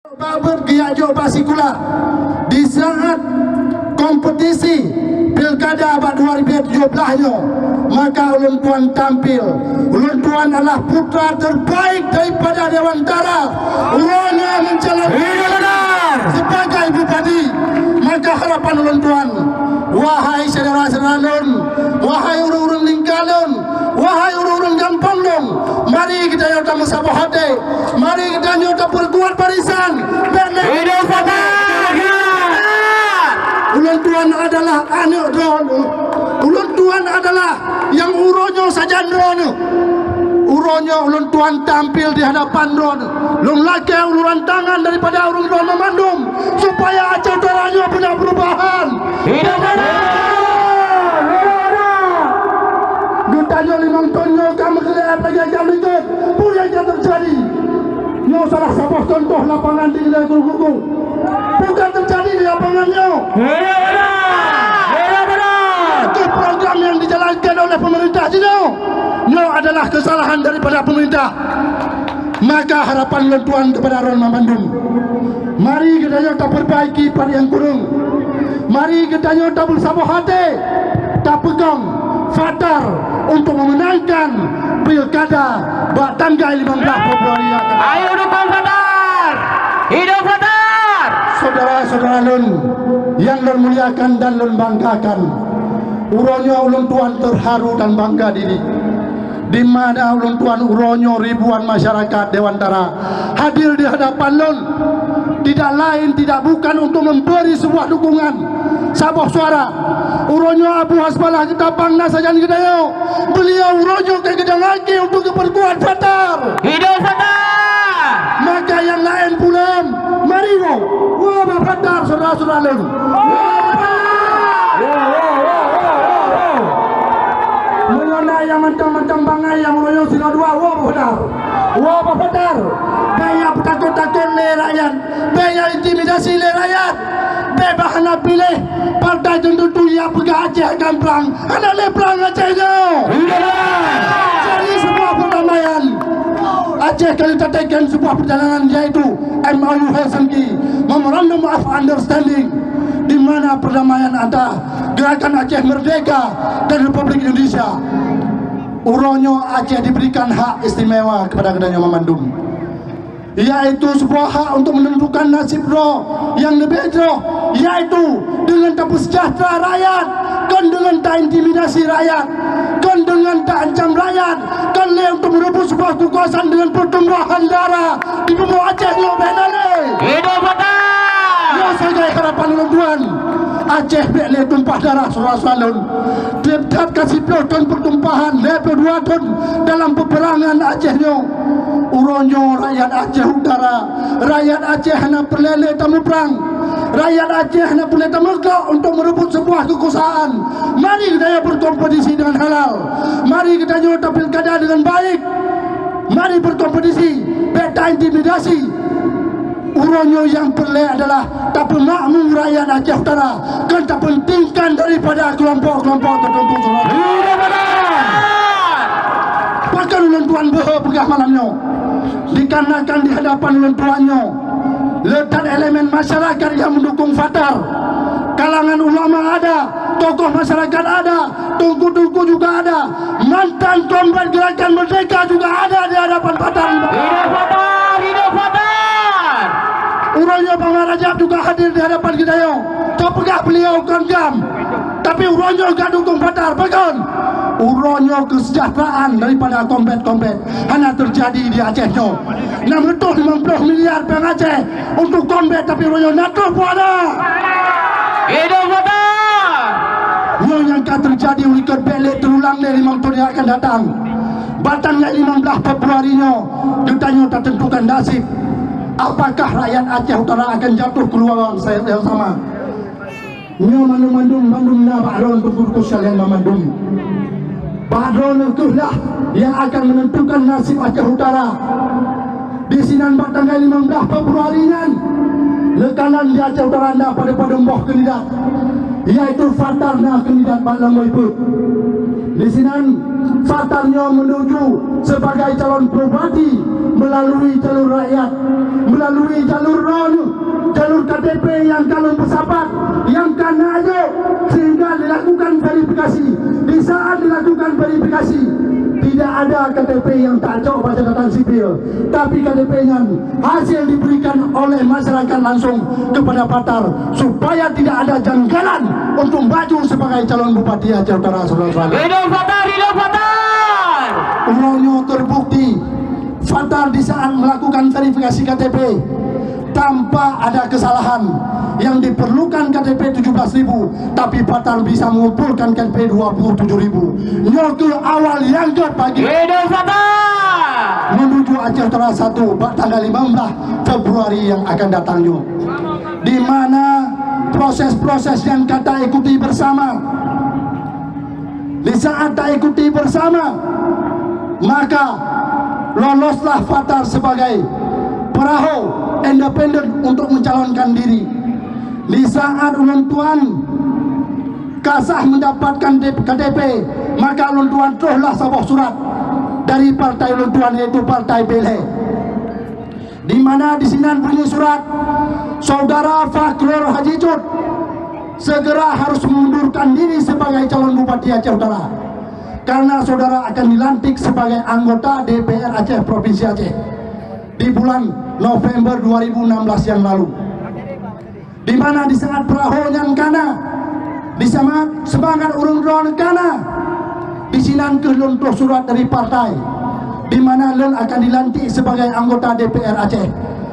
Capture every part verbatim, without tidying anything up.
Babet geujak jok bak sikula di saat kompetisi pilkada bak dua ribu tujuh belas nyoe, maka ulôn tuan tampil. Ulôn tuan adalah putra terbaik daripada Dewantara. Ulôn nyoe mencalon sebagai bupati. Maka harapan ulôn tuan, wahai syedara-syedara lôn, wahai ureuëng-ureuëng lingka lôn, wahai ureuëng-ureuëng gampông lôn, mari geutanyoe tameusaboh até, mari geutanyoe tapeureukuat barisan. Hidup Fatah! Ulôn tuan adalah aneuk droeneuh. Ulôn tuan adalah nyang uroe nyoe sajan droeneuh. Uroe nyoe ulôn tuan tampil di hadapan droeneuh. Lôn lakée uluran tangan daripada ureuëng droeneuh mandum, supaya Aceh Utara nyoe beuna peurubahan. Hidup Fatah! Geutanyoe limong thon nyoe ka meukeulée lagée jam likot. Peue nyang ka teujadi? Nyoe salah saboh contoh lapangan di Gulai Gurgurgu. Peue ka teujadi di lapangan nyoe? Hidup Fatah! Hidup Fatah! Itu program yang dijalankan oleh pemerintah jinoe. Nyoe adalah kesalahan daripada pemerintah. Maka harapan lôn tuan kepada droeneuh mandum, mari geutanyoe tapeurbaiki pat nyang kureueng. Mari geutanyoe tabeusaboh até, tapeukong Fatah untuk memenangkan pilkada bak tanggai limong blaih Februari nyang akan datang. Ayo dukung Fatah! Hidup Fatah! Syedara-syedara lôn nyang lôn muliakan dan lôn banggakan, uroe nyoe ulôn tuan teuharu dan bangga diri. Di mana ulôn tuan uroe nyoe ribuan masyarakat Dewantara hadir di hadapan lôn, tidak lain tidak bukan untuk memberi sebuah dukungan, saboh suara. Uroe nyoe Abu Hasbalah Geutabang na sajan geutanyoe, beliau uroe nyoe ka geudang akhé untuk geupeurkuat Fatah. Hidup Fatah! Maka nyang laén pulang, mari woe, woe bak Fatah, syedara-syedara lôn. Meunyoe na nyang mantong-mantong bangai nyang uroe nyoe sidroe dua, woe bak Fatah. Woe bak Fatah. Bék nyang peutakot-takot lé rakyat. Bék nyang intimidasi lé rakyat. Bék bah hana piléh partai teuntèe nyang peugah Aceh akan prang. Hana lé prang Aceh nyoe. Jadi sebuah perdamaian. Aceh ka lheueh tateken sebuah perjalanan, yaitu M O U Helsinki, Memorandum of Understanding, di mana perdamaian antara Gerakan Aceh Merdeka dan Republik Indonesia. Uroe nyoe Aceh diberikan hak istimewa kepada geutanyoe mandum, yaitu sebuah hak untuk menentukan nasib droe nyang leubeh jroh, yaitu deungon tapeusejahtera rakyat, kon deungon taintimidasi rakyat, kon deungon taancam rakyat, kon lé untuk meureubeut sebuah kekuasaan deungon pertumpahan darah di bumoe Aceh nyoe bèk na lé. Hidup Fatah! Nyoe sagai harapan ulôn tuan, Aceh bèk lé tumpah darah syedara-syedara lôn. Tiep that ka siplôh thon pertumpahan, lhèe plôh dua thon dalam peperangan Aceh nyoe. Uroe nyoe rakyat Aceh Utara, rakyat Aceh hana peureulèe lé tamuprang. Rakyat Aceh hana peureulèe tameugok untuk meureubeut sebuah kekuasaan. Mari geutanyoe berkompetisi dengan halal. Mari geutanyoe tapilkada dengan baik. Mari berkompetisi, bèk taintimidasi. Uroe nyoe nyang peureulèe adalah tapeumakmu rakyat Aceh Utara, kon tapentingkan daripada kelompok-kelompok tertentu. Hidup Fatah! Pakon ulôn tuan beuhe peugah malam nyoe? Dikarenakan di hadapan ulôn tuan nyoe le that elemen masyarakat nyang meudukung Fatah. Kalangan ulama ada, tokoh masyarakat ada, teungku-teungku juga ada, mantan kombes Gerakan Merdeka juga ada di hadapan Fatah. Hidup Fatah! Hidup Fatah! Uroe nyoe Bang Rajab juga hadir di hadapan geutanyoe. Tapeugah beliau kon GAM, tapi uroe nyoe ka dukung Fatah. Pakon? Uroe nyoe kesejahteraan daripada kombes-kombes hana teujadi di Aceh nyoe. Enam ratus lima puluh miliar péng Aceh untuk kombes, tapi uroe nyoe na troh puana. Hidup Fatah! Nyoe nyang ka teujadi u likot, bèk lé teurulang lé limong thon nyang akan datang. Bak tanggai limong blaih Februari nyoe, geutanyoe tatentukan nasib. Apakah rakyat Aceh Utara akan jatuh ke lubang yang sama? Nyoe mandum-mandum, mandum na bak droeneuh, teungku-teungku sekalian, mandum. Bak droeneuh keuh lah yang akan menentukan nasib Aceh Utara. Di sinan bak tanggai limong blaih Februari nyan, leukanan di Aceh Utara na padum-padum boh kandidat, yaitu Fatah na kandidat bak Lam Wai Peuet. Di sinan Fatar nyoe menuju sebagai calon bupati melalui jalur rakyat, melalui jalur droeneuh, jalur K T P nyang ka lôn peusapat, nyang ka na jok, sehingga dilakukan verifikasi. Di saat dilakukan verifikasi, tidak ada K T P nyang tak cok bak catatan sipil, tapi K T P nyan hasil diberikan oleh masyarakat langsung kepada Fatar supaya tidak ada janggalan untuk maju sebagai calon Bupati Aceh Utara, saudara-saudara. Hidup Fatar, hidup Fatar! Uroe nyoe terbukti, Fatar di saat melakukan verifikasi K T P tanpa ada kesalahan yang diperlukan K T P tujuh belas ribu, tapi Fatar bisa mengumpulkan K T P dua puluh tujuh ribu. Nyoe keuh awal nyang gét bagi Hidup Fatar! Menuju Aceh Utara satu bak tanggal lima belas Februari yang akan datang nyoe, di mana proses-proses yang ka ta ikuti bersama. Di saat ta ikuti bersama, maka loloslah Fatar sebagai perahu independen untuk mencalonkan diri. Di saat ulôn tuan ka sah mendapatkan K T P, maka ulôn tuan trohlah saboh surat dari partai ulôn tuan, yaitu Partai Bele. Di mana di sinan bunyi surat, Saudara Fakhrul Haji Cut segera harus mengundurkan diri sebagai calon Bupati Aceh Utara, karena saudara akan dilantik sebagai anggota D P R Aceh Provinsi Aceh di bulan November dua ribu enam belas yang lalu. Di mana di saat perahu nyan ka na, di saat semangat ureuëng droeneuh ka na, di sinan keuh lôn troh surat dari partai, di mana lôn akan dilantik sebagai anggota D P R Aceh,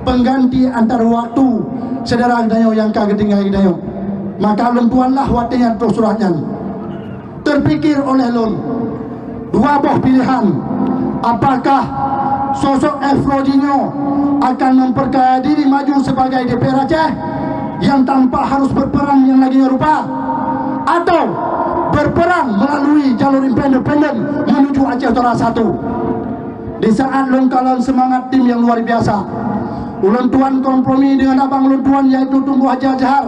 pengganti antara waktu syedara geutanyoe nyang ka geutinggai geutanyoe. Maka lôn tuanlah watée nyan troh surat nyan. Terpikir oleh lôn dua boh pilihan. Apakah sosok F Roji nyoe akan memperkaya diri maju sebagai D P R Aceh yang tanpa harus berperang yang lagi rupa, atau berperang melalui jalur independen menuju Aceh Utara satu? Di saat lôn kalon semangat tim yang luar biasa, ulôn tuan kompromi dengan abang ulôn tuan, yaitu Tunggua Haji Azhar,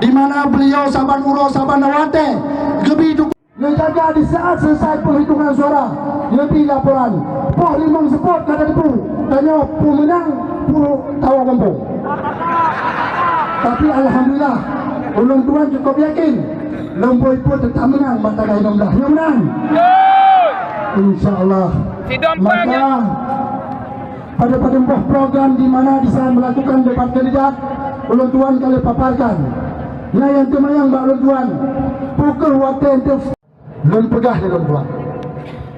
di mana beliau saban uroe saban watée geubi neujaga di saat selesai penghitungan suara, neubi laporan. Poh limong seupôt ka tateupeue, tanyoe peue meunang, peue tawa gampông. Tapi alhamdulillah, ulôn tuan cukup yakin, Lumbôi Peuet teutap meunang bak tanggai limong blah. Nyoe meunang? Insya Allah. Maka, pada-pada boh program di mana di saat melakukan debat kandidat, ulôn tuan ka lheueh paparkan. Nyan nyang teumayang bak ulôn tuan, peu kheueh watée enteuk lôn peugah lé ulôn tuan.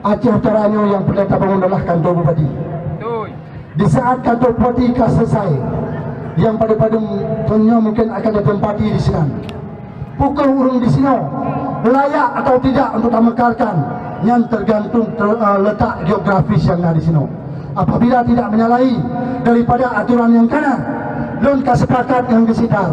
Aceh Utara nyoe nyang peureulée tabangun adalah kantor bupati. Di saat kantor bupati ka selesai, nyang padum-padum nyoe mungkin akan ditempati di sinan. Peu kheueh ureuëng di sinoe layak atau tidak untuk tamekarkan, nyan tergantung ter-, eh, letak geografis nyang na di sinoe. Apabila tidak menyalahi daripada aturan nyang ka na, lôn ka sepakat ngon Geuchik Dar,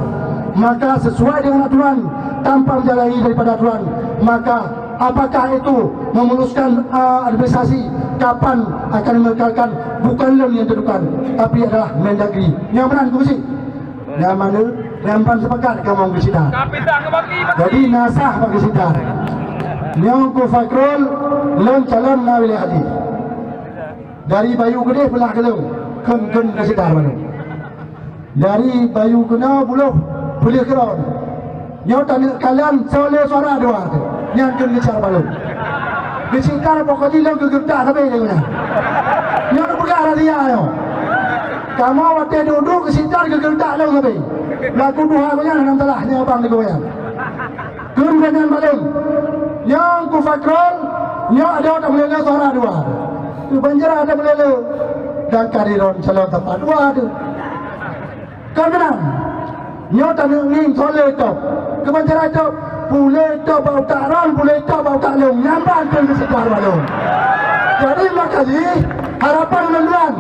maka sesuai dengan aturan, tanpa menyalahi daripada aturan, maka apakah itu memuluskan, eh, administrasi, kapan akan dimekarkan, bukan lôn nyang tentukan, tapi adalah Mendagri. Nyang meunan, Geuchik? Nyang mana? Nyang ban sepakat kamoe Geuchik Dar. Jadi na sah bak Geuchik Dar. Nyoe Teungku Fakhrul, lôn calon na wilayah Adi. Dari Bayu Geudeh beulah keu lôn, kheun-kheun Geuchik Dar bak lôn. Dari Bayu keunoe Buloh, peuleueh keudroe. Nyoe taneuk kalon soe le suara dua tu. Nyan kheun Geuchik Dar bak lôn. Geuchik Dar pokok jih lôn geugeutak sabe lé nyan. Nyoe tapeugah rahsia nyoe. Kamoe watée duek-duek Geuchik Dar geugeutak lôn sabe. Lagu tuha gobnyan hana salah, nyoe abang di gobnyan. Kheun gobnyan bak lôn. Nyoe Teungku Fakhrul, nyoe adoe tameulele suara dua. Keu banjara tameulele. Dan ka di droen calon teumpat dua tu. Kon meunan. Nyoe taneuk ngieng soe le top. Keu banjara top, peu le top bak utak droen, peu le top bak utak lôn. Nyan ban kheun Geuchik Dar bak lôn. Jadi maka jih, harapan ulôn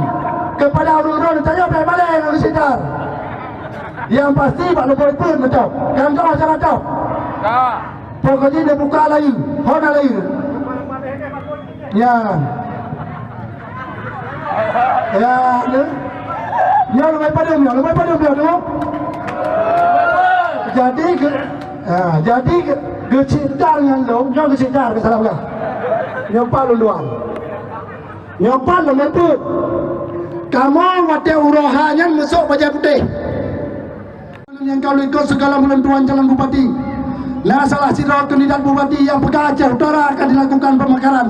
kepada ureuëng droen tanyoe bék malée ngon Geuchik Dar. Nyang pasti bak Lumbôi Peuet meucok. Nyang ka acara cok. Ka. Pokok jih neubuka layeue, hana layeue. Ya. Ya, ya. Ya, Lumbôi Padum, ya, Lumbôi Padum, ya, tu. Jadi ke, ha, jadi ke, Geucit that ngon lôn, nyoe geucit that, geusalah peugah. Nyoe pat lôn tuan. Nyoe pat lôn peuet. Kamoe watée uroe ha nyan meusok bajée putéh. Nyang ka lheueh ikot sigala ulôn tuan calon bupati. Na salah sidroe kandidat bupati nyang peugah Aceh Utara akan dilakukan pembakaran.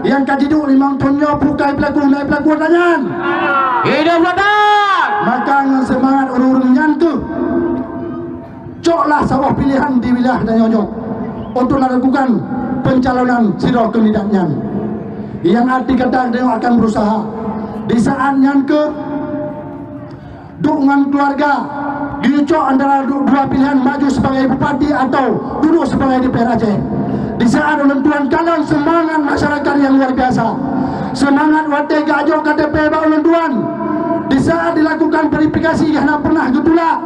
Nyang ka jiduek limong thon nyoe bukai peulaku, na peulaku ata nyan. Hidup Sultan! Maka ngon seumangat ureuëng-ureuëng nyan keuh, coklah saboh pilihan di wilayah tanyoe nyoe untuk lakukan pencalonan sidroe kandidat nyan. Nyang arti kata tanyoe akan berusaha. Di saat nyan keuh, duek ngon keuluwarga, geucok antara du-, dua pilihan, maju sebagai bupati atau duduk sebagai D P R Aceh. Di saat ulôn tuan kalon seumangat masyarakat nyang luar biasa, seumangat watée geujok K T P bak ulôn tuan, di saat dilakukan verifikasi hana pernah geutulak,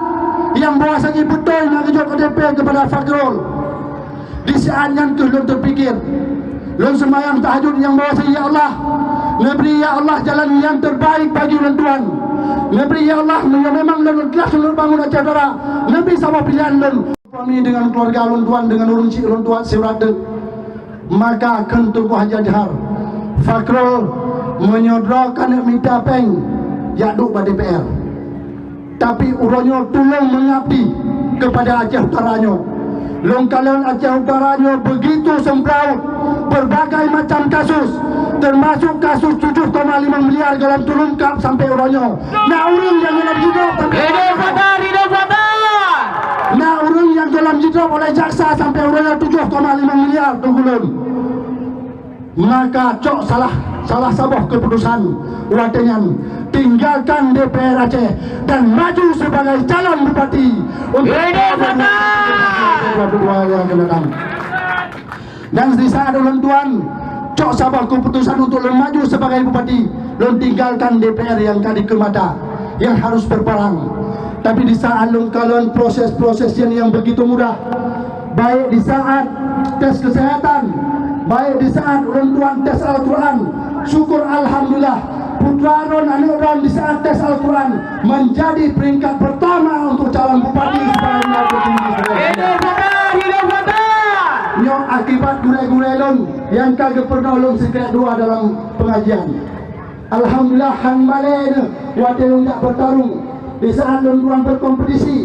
nyang bahwasanya beutôi na geujok K T P kepada Fakhrul. Di saat nyan keuh lôn teupikir, lôn seumayang tahajud nyang bahwasanya, "Ya Allah, neubri, ya Allah, jalan nyang terbaik bagi ulôn tuan. Neubri, ya Allah, meunyoe memang lôn ikhlas lôn bangun Aceh Utara, neubri saboh pilihan lôn." Kami dengan keluarga ulôn tuan, dengan ureuëng chik ulôn tuan siurat deuek, maka kheun Teungku Haji Azhar, "Fakhrul, meunyoe droe ka neuk mita péng, jak duek bak D P R." Tapi uroe nyoe tulông meungabdi keupada Aceh Utara nyoe. Lôn kalon Aceh Utara nyoe beugitu seumplaut, beurbagai macam kasus, teumasuk kasus tujoh koma limong miliar gohlom tulông kab sampoe uroe nyoe. Na ureuëng nyang gohlom jidrop sampoe uroe nyoe. Hidup Sultan! Hidup Sultan! Na ureuëng nyang gohlom jidrop oleh jaksa sampoe uroe nyoe tujoh koma limong miliar, Teungku lôn. Maka cok salah, salah saboh keuputusan watée nyan, tinggalkan D P R Aceh dan maju sebagai calon bupati untuk Hidup Sultan! Dua puluh dua yang akan datang. Dan di saat ulôn tuan cok saboh keuputusan untuk lôn maju sebagai bupati, lôn tinggalkan D P R yang ka dikeumata, yang harus berperang. Tapi di saat lôn kalon proses-proses yang, yang begitu mudah, baik di saat tes kesehatan, baik di saat ulôn tuan tes Al-Quran. Syukur alhamdulillah, putra droen, aneuk droen di saat tes Al-Quran menjadi peringkat pertama untuk calon bupati sebagai menantu tinggi. Hidup Sultan! Hidup Sultan! Nyoe akibat gurée-gurée lôn nyang ka geupeurunoe lôn sikrek dua dalam pengajian. Alhamdulillah, han malée neuh watée lôn jak bertarung di saat lôn tuan berkompetisi.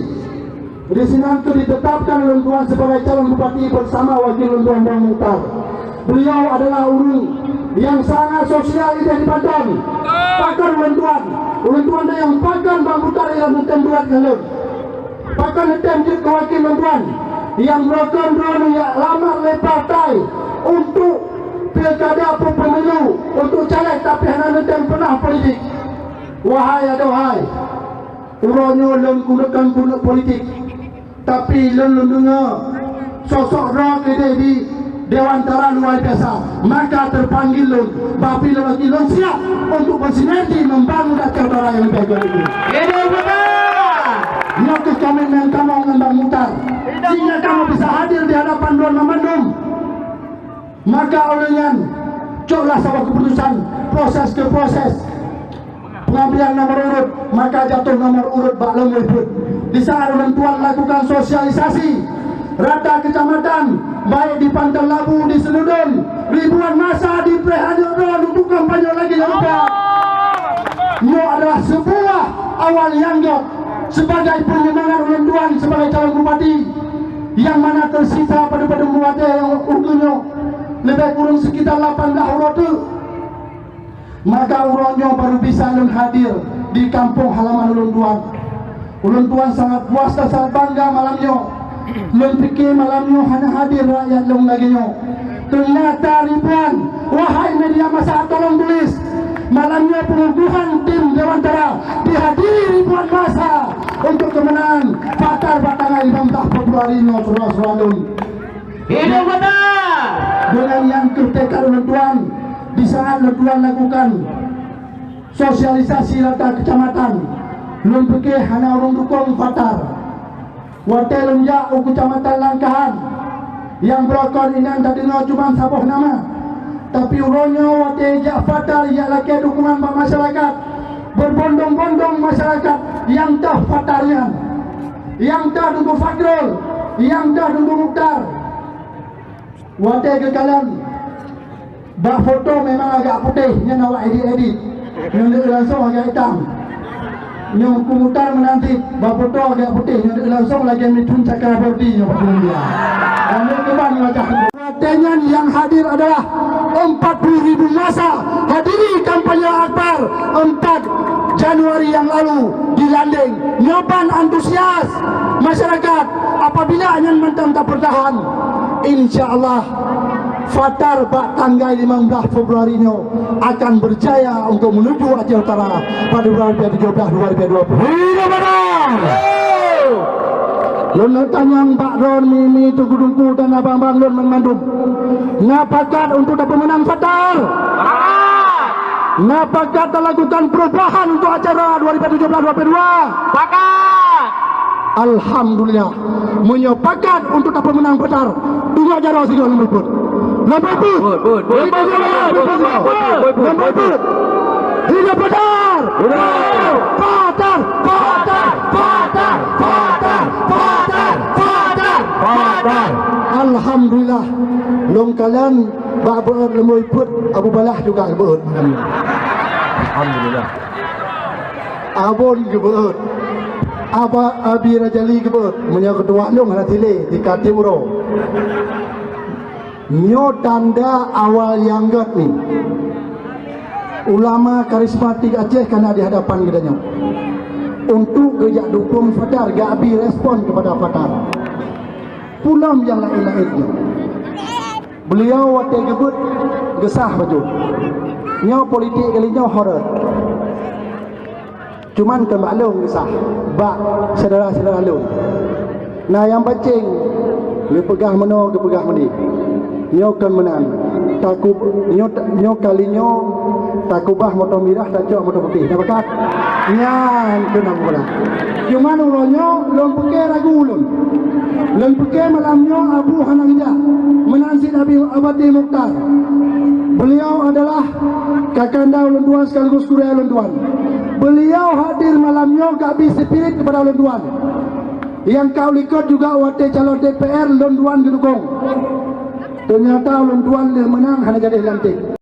Di sinan keuh ditetapkan ulôn tuan sebagai calon bupati bersama wakil ulôn tuan Bang Mukhtar. Beliau adalah ureuëng yang sangat sosial di Banten. Pakon ulôn tuan? Ulôn tuan nyang pakon Bang Mukhtar ialah neutem duet ngon lôn. Pakon neutem jeuet keu wakil ulôn tuan? Nyang meurokon droeneuh jak lamar lé partai untuk pilkada, pemilu, untuk caleg, tapi hana neutem peunah politik. Wahai adohai, uroe nyoe lôn keuneuk, keuneuk politik, tapi lôn, lôn deungoe sosok droe keudeh di Dewan Tara luar biasa, maka terpanggil lôn, bapi lôn lagi lôn siap untuk bersinergi membangun Aceh Utara yang lebih baik lagi. Hidup Utara! Nyoe keuh komitmen kamoe ngon Bang Mukhtar, sehingga kamoe bisa hadir di hadapan droen mandum. Maka oleh nyan, coklah saboh keputusan, proses ke proses. Pengambilan nomor urut, maka jatuh nomor urut bak lôn muphom. Di saat ulôn tuan lakukan sosialisasi rata kecamatan, baik di Panton Labu, di Senudon, ribuan masa dipreh aneuk droen untuk kampanye lagi nyang rupa. Nyoe adalah sebuah awal nyang gét sebagai penyemangat ulôn tuan sebagai calon bupati, nyang mana tersisa pada-pada muat nyang ukeue nyoe lebih kurang sekitar lapan belas uroe teuk. Maka uroe nyoe baru bisa lôn hadir di kampung halaman ulôn tuan. Ulôn tuan sangat puas dan sangat bangga malam nyoe. Lôn pike malam nyoe hana hadir rakyat lôn lagée nyoe. Teunyata ribuan, wahai media massa, tolong tulis, malam nyoe pengukuhan tim Dewan Tara dihadiri ribuan massa untuk kemenangan Fathar bak tanggai limong belas Februari nyoe, syedara-syedara lôn. Hidup Fathar! Deungon nyan keuh tekad ulôn tuan, di saat ulôn tuan lakukan sosialisasi rata kecamatan, lôn pike hana ureuëng dukong Fathar. Watée lôn jak u Kecamatan Langkahan, nyang beurokon inan tadeungoe cuma saboh nama. Tapi uroe nyoe watée jak Fathar jak lakée dukungan bak masyarakat, berbondong-bondong masyarakat nyang toh Fathar nyan, nyang toh Teungku Fakhrul, nyang toh Teungku Mukhtar. Watèe geukalon, bak foto memang agak putéh, nyan awak edit-edit. Nyoe langsung agak itam. Nyoe kumutar meunan cit, bak foto agak putéh, nyoe langsung lagèe Mithun Chakraborty nyoe bak dia. Nyoe keuban wajah. Watèe nyan nyang hadir adalah empat puluh ribu massa hadiri kampanye akbar empat Januari yang lalu di Landeng. Nyoe ban antusias masyarakat, apabila nyan mantong tapeurtahan, insya Allah Fathar bak tanggai limong blaih Februari nyoe akan berjaya untuk menuju Aceh Utara pada dua ribu tujuh belas dua ribu dua puluh. Hidup Fathar! Lôn neuk tanyong bak droeneuh mi-mi, teungku-teungku dan abang-abang lôn banmandum. Na pakat untuk tapeumeunang Fathar? Na pakat talakukan perubahan untuk acara dua ribu tujuh belas dua ribu dua puluh dua? Pakat! Alhamdulillah. Meunyoe pakat untuk tapeumeunang Fathar, tunggu jaroe sigoe lôn peubuet. Lôn peubuet. Lôn peubuet. Lôn peubuet. Hidup Fathar! Hidup! Fathar! Fathar! Alhamdulillah. Lôn kalon bak beuet lôn peubuet, Abu Balah juga beuet malam nyoe. Alhamdulillah. Abon geubeuet. Aba Abi Rajali geubeuet. Meunyoe keudua lôn hana sileh di Katim Uro. Nyoe tanda awal nyang gèt nyoe. Ulama karismatik Aceh ka na di hadapan geutanyoe. Untuk geujak dukung Fathar, geubi respon kepada Fathar. Peue lom nyang laén-laén nyoe. Beliau watèe geubeuet geusah bacut. Nyoe politik kali nyoe horot. Cuman kon bak lôn geusah, bak syedara-syedara lôn. Na nyang pancéng, geupeugah meunoe, geupeugah meudéh. Nyoe kon meunan. Taku-, nyoe, nyoe kali nyoe takeubah moto mirah, tacok moto putéh. Na pakat? Nyan keunan meunan. Cuman uroe nyoe lôn pike ragu lôn. Lôn pike malam nyoe Abu hana geujak. Meunan cit Abi Abadi Mukhtar. Beliau adalah kakanda ulôn tuan sekaligus kuria ulôn tuan. Beliau hadir malam nyoe ka bi spirit kepada ulôn tuan. Nyang ka u likot juga watèe calon D P R lôn tuan geudukong. Ternyata ulôn tuan lheueh meunang hana jadi lantik.